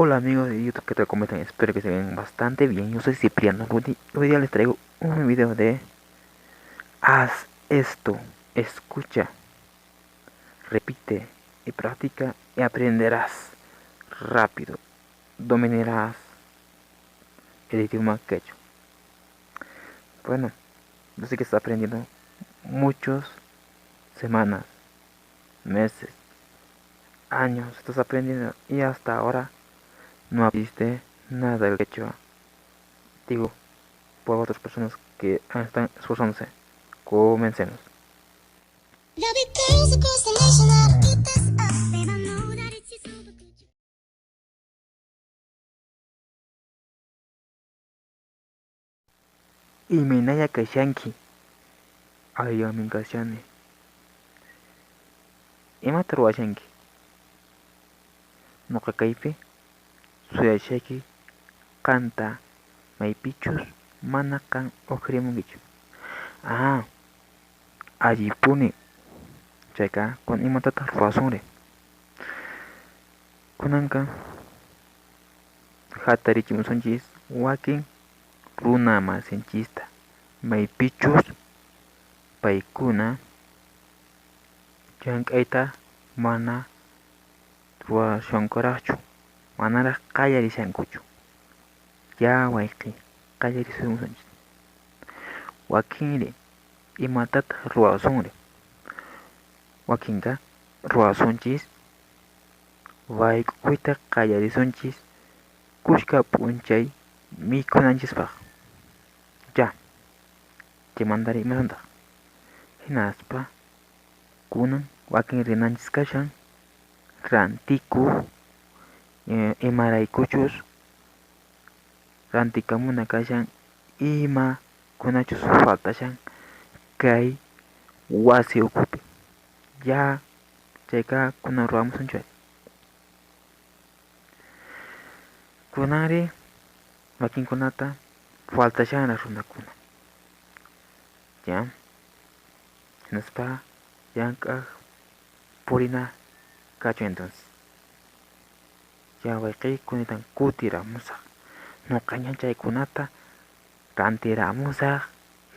Hola amigos de YouTube, ¿qué tal? ¿Cómo están? Espero que se ven bastante bien. Yo soy Cipriano Rudy. Hoy día les traigo un video de haz esto, escucha, repite y practica y aprenderás rápido, dominarás el idioma quechua. Bueno, yo sé que estás aprendiendo muchas semanas, meses, años, estás aprendiendo y hasta ahora no aprendiste nada del quechua. Digo, por otras personas que están esforzándose. Comencemos. Imaynalla kashanki? Allinmi kashani. Imata ruwashanki? Nuqa kaypi suyashayki qanta maypichus mana qan uqharimunkichu. Ah, allipuni. Chayqa kun imatataq ruwasunri? Kunanqa hatarichimusunchis wakin runa masinchista maypichus paykuna llank'ayta mana ruwashankuraqchu, manaraq qallarishankuchu. Ya wayqi, qallarisusunchis. Wakinri imatataq ruwasunri? Wakinqa ruwasunchis wayk'uyta qallarisunchis kushka p'unchay mikhunanchispaq. Ya, chaymantari imasuntaq. Hinaspa kunan wakin rinanchis kashan rantikuq imaraykuchus rantikamuna kashan imakunachus faltashan kay wasi ukhupi. Ya chayqa kunan ruwamusunchu. Kunanri wakinkunata faltashanraq runakuna. Ya, hinaspa llank'aq purina kachun entonces. Ya wayqiy kunitan kutiramusaq. Nuqaña chaykunata rantiramusaq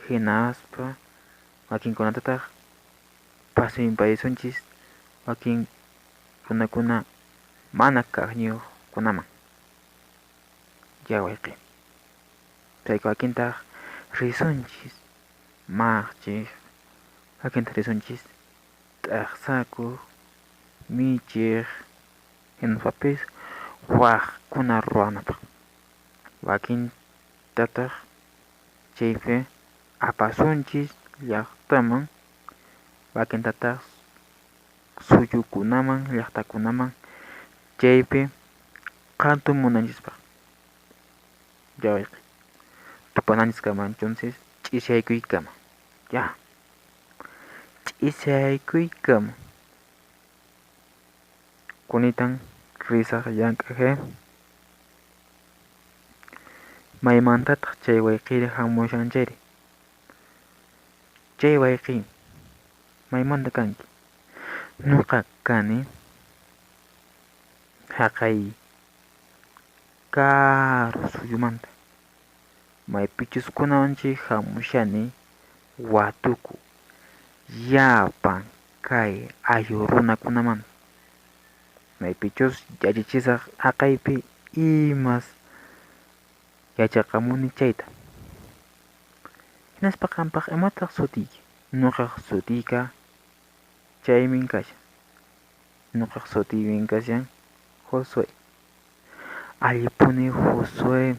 hinaspa wakinkunatataq pasinparisunchis wakin runakuna mana kaqniyuqkunaman. Ya wayqiy. Chayqa wakintaq risunchis maqchiq, wakintaq risunchis t'aqsakuq, michiq, hinaspapis waqkuna ruwanapaq. Wakintataq chaypi apasunchis llaqtaman, wakintataq suyukunaman, llaqtakunaman chaypi qhatumunanchispaq. Ya wayqiy. Tupananchiskama entonces ch'isiykuykama. Ya. Ch'isiykuykama. Kunitan risaq llank'aq. Maymantataq chay wayqiyri hamushan chayri? Chay wayqiy, maymanta kanki? Nuqa kani haqay karu suyumanta. Maypichus kunanchik hamushani watuku llapan kay ayllu runakunamanta. Maypichus yachachisaq haqaypi imas yachaqamuni chayta. Hinaspa qampaq imataq sutiyki? Nuqaq sutiyqa chaymin kashan. Nuqaq sutiymin kashan Josué. Allipuni Josué.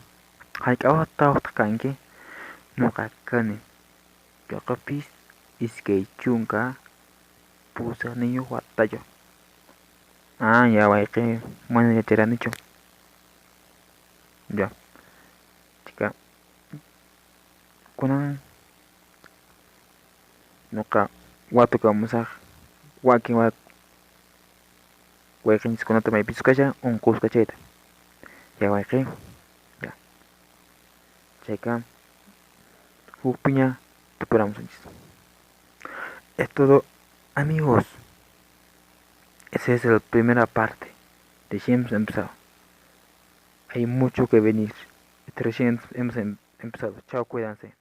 Hayk'awatawaqtaq kanki? Nuqa kani yaqapis 28 watayuq. Ah, ya wayqiy, mana yacharanichu. Ya. Chika. Kunan nuqa watukamusaq wakin wayqinchiskunata maypichus kashan unqusqa chayta. Ya wayqiy. Ya. Chayqa hukpiña tuparamusunchis. Es todo, amigos. Esa es la primera parte. Recién hemos empezado. Hay mucho que venir. Recién hemos empezado. Chao, cuídense.